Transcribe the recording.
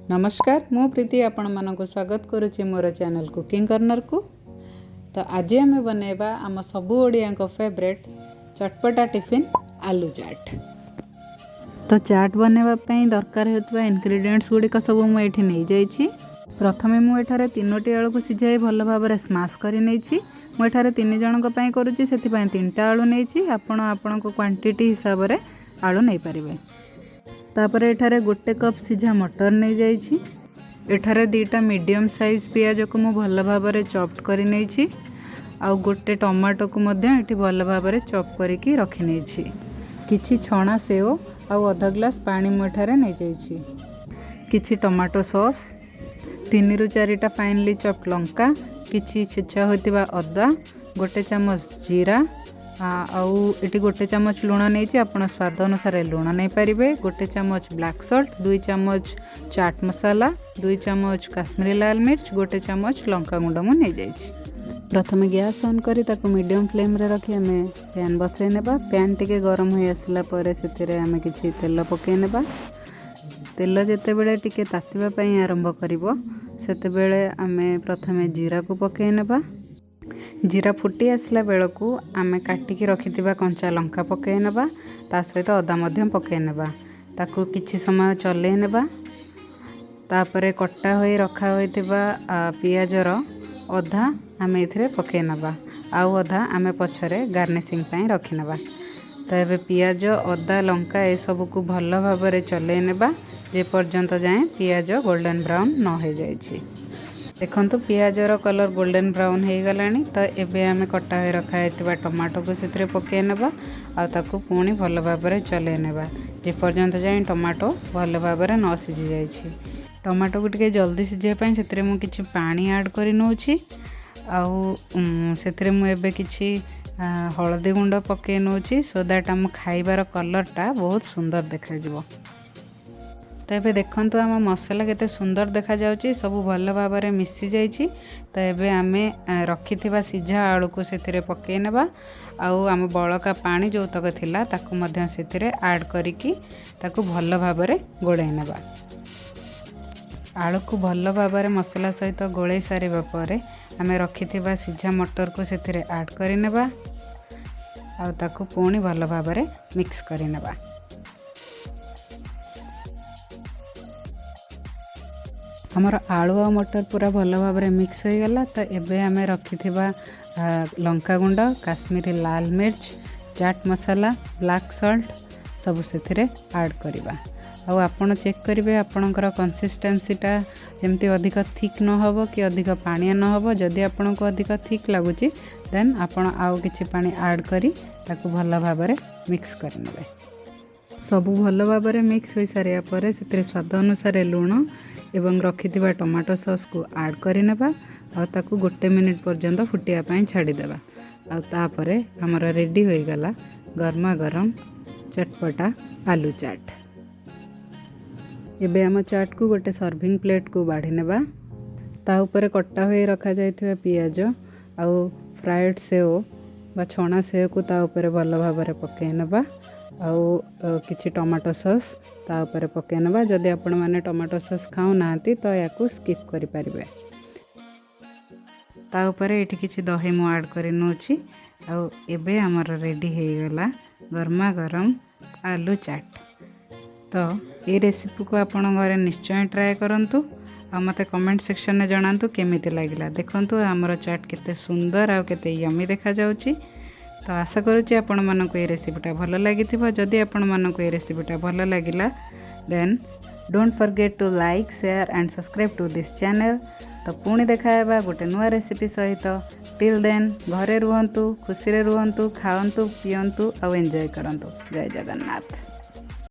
ନମସ୍କାର, ମୁଁ ପ୍ରୀତି ଆପଣମାନଙ୍କୁ ସ୍ୱାଗତ କରୁଛି ମୋର ଚ୍ୟାନେଲ୍ କୁକିଂ କର୍ଣ୍ଣରକୁ। ତ ଆଜି ଆମେ ବନେଇବା ଆମ ସବୁ ଓଡ଼ିଆଙ୍କ ଫେଭରେଟ୍ ଚଟପଟା ଟିଫିନ୍ ଆଲୁ ଚାଟ୍। ତ ଚାଟ୍ ବନେଇବା ପାଇଁ ଦରକାର ହେଉଥିବା ଇନଗ୍ରିଡ଼ିଏଣ୍ଟସ୍ ଗୁଡ଼ିକ ସବୁ ମୁଁ ଏଇଠି ନେଇଯାଇଛି। ପ୍ରଥମେ ମୁଁ ଏଠାରେ ତିନୋଟି ଆଳୁକୁ ସିଝାଇ ଭଲ ଭାବରେ ସ୍ମାସ୍ କରି ନେଇଛି। ମୁଁ ଏଠାରେ ତିନି ଜଣଙ୍କ ପାଇଁ କରୁଛି, ସେଥିପାଇଁ ତିନିଟା ଆଳୁ ନେଇଛି। ଆପଣ ଆପଣଙ୍କ କ୍ୱାଣ୍ଟିଟି ହିସାବରେ ଆଳୁ ନେଇପାରିବେ। ତାପରେ ଏଠାରେ ଗୋଟେ କପ୍ ସିଝା ମଟର ନେଇଯାଇଛି। ଏଠାରେ ଦୁଇଟା ମିଡ଼ିୟମ୍ ସାଇଜ୍ ପିଆଜକୁ ମୁଁ ଭଲ ଭାବରେ ଚପ୍ କରି ନେଇଛି ଆଉ ଗୋଟେ ଟମାଟୋକୁ ମଧ୍ୟ ଏଠି ଭଲ ଭାବରେ ଚପ୍ କରିକି ରଖିନେଇଛି। କିଛି ଛଣା ସେଓ ଆଉ ଅଧ ଗ୍ଲାସ୍ ପାଣି ମୁଁ ଏଠାରେ ନେଇଯାଇଛି। କିଛି ଟମାଟୋ ସସ୍, ତିନିରୁ ଚାରିଟା ଫାଇନଲି ଚପ୍ ଲଙ୍କା, କିଛି ଛେଚା ହୋଇଥିବା ଅଦା, ଗୋଟେ ଚାମଚ ଜିରା ଆଉ ଏଠି ଗୋଟେ ଚାମଚ ଲୁଣ ନେଇଛି। ଆପଣ ସ୍ୱାଦ ଅନୁସାରେ ଲୁଣ ନେଇପାରିବେ। ଗୋଟେ ଚାମଚ ବ୍ଲାକ୍ ସଲ୍ଟ, 2 ଚାମଚ ଚାଟ୍ ମସଲା, 2 ଚାମଚ କାଶ୍ମୀରୀ ଲାଲ ମିର୍ଚ, ଗୋଟେ ଚାମଚ ଲଙ୍କା ଗୁଣ୍ଡ ମୁଁ ନେଇଯାଇଛି। ପ୍ରଥମେ ଗ୍ୟାସ୍ ଅନ୍ କରି ତାକୁ ମିଡ଼ିୟମ୍ ଫ୍ଲେମ୍ରେ ରଖି ଆମେ ପ୍ୟାନ୍ ବସାଇ ନେବା। ପ୍ୟାନ୍ ଟିକେ ଗରମ ହୋଇ ଆସିଲା ପରେ ସେଥିରେ ଆମେ କିଛି ତେଲ ପକାଇ ନେବା। ତେଲ ଯେତେବେଳେ ଟିକେ ତାତିବା ପାଇଁ ଆରମ୍ଭ କରିବ, ସେତେବେଳେ ଆମେ ପ୍ରଥମେ ଜିରାକୁ ପକାଇ ନେବା। ଜିରା ଫୁଟି ଆସିଲା ବେଳକୁ ଆମେ କାଟିକି ରଖିଥିବା କଞ୍ଚା ଲଙ୍କା ପକାଇ ନେବା। ତା ସହିତ ଅଦା ମଧ୍ୟ ପକାଇ ନେବା। ତାକୁ କିଛି ସମୟ ଚଲେଇ ନେବା। ତାପରେ କଟା ହୋଇ ରଖା ହୋଇଥିବା ପିଆଜର ଅଧା ଆମେ ଏଥିରେ ପକାଇ ନେବା ଆଉ ଅଧା ଆମେ ପଛରେ ଗାର୍ନିସିଂ ପାଇଁ ରଖିନେବା। ତ ଏବେ ପିଆଜ, ଅଦା, ଲଙ୍କା ଏସବୁକୁ ଭଲ ଭାବରେ ଚଲେଇ ନେବା, ଯେପର୍ଯ୍ୟନ୍ତ ଯାଏଁ ପିଆଜ ଗୋଲ୍ଡେନ୍ ବ୍ରାଉନ୍ ନ ହେଇଯାଇଛି। ଦେଖନ୍ତୁ, ପିଆଜର କଲର୍ ଗୋଲ୍ଡେନ୍ ବ୍ରାଉନ୍ ହେଇଗଲାଣି। ତ ଏବେ ଆମେ କଟା ହୋଇ ରଖା ହେଇଥିବା ଟମାଟୋକୁ ସେଥିରେ ପକାଇ ନେବା ଆଉ ତାକୁ ପୁଣି ଭଲ ଭାବରେ ଚଲେଇ ନେବା, ଯେପର୍ଯ୍ୟନ୍ତ ଯାଏଁ ଟମାଟୋ ଭଲ ଭାବରେ ନ ସିଝି ଯାଇଛି। ଟମାଟୋକୁ ଟିକେ ଜଲ୍ଦି ସିଝିବା ପାଇଁ ସେଥିରେ ମୁଁ କିଛି ପାଣି ଆଡ଼୍ କରି ନେଉଛି ଆଉ ସେଥିରେ ମୁଁ ଏବେ କିଛି ହଳଦୀ ଗୁଣ୍ଡ ପକାଇ ନେଉଛି, ସୋ that ଆମ ଖାଇବାର କଲର୍ଟା ବହୁତ ସୁନ୍ଦର ଦେଖାଯିବ। ତ ଏବେ ଦେଖନ୍ତୁ, ଆମ ମସଲା କେତେ ସୁନ୍ଦର ଦେଖାଯାଉଛି। ସବୁ ଭଲ ଭାବରେ ମିଶି ଯାଇଛି। ତ ଏବେ ଆମେ ରଖିଥିବା ସିଝା ଆଳୁକୁ ସେଥିରେ ପକାଇ ନେବା ଆଉ ଆମ ବଳକା ପାଣି ଯେଉଁତକ ଥିଲା, ତାକୁ ମଧ୍ୟ ସେଥିରେ ଆଡ଼୍ କରିକି ତାକୁ ଭଲ ଭାବରେ ଗୋଳେଇ ନେବା। ଆଳୁକୁ ଭଲ ଭାବରେ ମସଲା ସହିତ ଗୋଳେଇ ସାରିବା ପରେ ଆମେ ରଖିଥିବା ସିଝା ମଟରକୁ ସେଥିରେ ଆଡ଼୍ କରିନେବା ଆଉ ତାକୁ ପୁଣି ଭଲ ଭାବରେ ମିକ୍ସ କରିନେବା। ଆମର ଆଳୁ ଆଉ ମଟର ପୁରା ଭଲ ଭାବରେ ମିକ୍ସ ହୋଇଗଲା। ତ ଏବେ ଆମେ ରଖିଥିବା ଲଙ୍କାଗୁଣ୍ଡ, କାଶ୍ମୀରୀ ଲାଲ ମିର୍ଚ, ଚାଟ୍ ମସଲା, ବ୍ଲାକ୍ ସଲ୍ଟ ସବୁ ସେଥିରେ ଆଡ଼୍ କରିବା। ଆଉ ଆପଣ ଚେକ୍ କରିବେ ଆପଣଙ୍କର କନସିଷ୍ଟେନ୍ସିଟା ଯେମିତି ଅଧିକ ଥିକ୍ ନ ହେବ କି ଅଧିକ ପାଣିଆ ନ ହେବ। ଯଦି ଆପଣଙ୍କୁ ଅଧିକ ଥିକ୍ ଲାଗୁଛି, ଦେନ୍ ଆପଣ ଆଉ କିଛି ପାଣି ଆଡ଼୍ କରି ତାକୁ ଭଲ ଭାବରେ ମିକ୍ସ କରିନେବେ। ସବୁ ଭଲ ଭାବରେ ମିକ୍ସ ହୋଇସାରିବା ପରେ ସେଥିରେ ସ୍ୱାଦ ଅନୁସାରେ ଲୁଣ ଏବଂ ରଖିଥିବା ଟମାଟୋ ସସ୍କୁ ଆଡ଼୍ କରିନେବା ଆଉ ତାକୁ ଗୋଟେ ମିନିଟ୍ ପର୍ଯ୍ୟନ୍ତ ଫୁଟିବା ପାଇଁ ଛାଡ଼ିଦେବା। ଆଉ ତାପରେ ଆମର ରେଡ଼ି ହୋଇଗଲା ଗରମା ଗରମ ଚଟପଟା ଆଲୁ ଚାଟ୍। ଏବେ ଆମ ଚାଟ୍କୁ ଗୋଟେ ସର୍ଭିଂ ପ୍ଲେଟ୍କୁ ବାଢ଼ି ନେବା। ତା ଉପରେ କଟା ହୋଇ ରଖାଯାଇଥିବା ପିଆଜ ଆଉ ଫ୍ରାଏଡ଼୍ ସେଓ ବା ଛଣା ସେଓକୁ ତା ଉପରେ ଭଲ ଭାବରେ ପକାଇ ନେବା ଆଉ କିଛି ଟମାଟୋ ସସ୍ ତା ଉପରେ ପକାଇ ନେବା। ଯଦି ଆପଣମାନେ ଟମାଟୋ ସସ୍ ଖାଉନାହାନ୍ତି, ତ ୟାକୁ ସ୍କିପ୍ କରିପାରିବେ। ତା ଉପରେ ଏଇଠି କିଛି ଦହି ମୁଁ ଆଡ଼୍ କରି ନେଉଛି। ଆଉ ଏବେ ଆମର ରେଡ଼ି ହେଇଗଲା ଗରମା ଗରମ ଆଲୁ ଚାଟ୍। ତ ଏଇ ରେସିପିକୁ ଆପଣ ଘରେ ନିଶ୍ଚୟ ଟ୍ରାଏ କରନ୍ତୁ ଆଉ ମୋତେ କମେଣ୍ଟ ସେକ୍ସନରେ ଜଣାନ୍ତୁ କେମିତି ଲାଗିଲା। ଦେଖନ୍ତୁ, ଆମର ଚାଟ୍ କେତେ ସୁନ୍ଦର ଆଉ କେତେ ୟମି ଦେଖାଯାଉଛି। ତ ଆଶା କରୁଛି ଆପଣମାନଙ୍କୁ ଏ ରେସିପିଟା ଭଲ ଲାଗିଥିବ। ଯଦି ଆପଣମାନଙ୍କୁ ଏ ରେସିପିଟା ଭଲ ଲାଗିଲା, then don't forget to like, share and subscribe to this channel. ତ ପୁଣି ଦେଖା ହେବା ଗୋଟେ ନୂଆ ରେସିପି ସହିତ। ଟିଲ୍ ଦେନ୍ ଘରେ ରୁହନ୍ତୁ, ଖୁସିରେ ରୁହନ୍ତୁ, ଖାଆନ୍ତୁ, ପିଅନ୍ତୁ ଆଉ ଏନ୍ଜୟ କରନ୍ତୁ। ଜୟ ଜଗନ୍ନାଥ।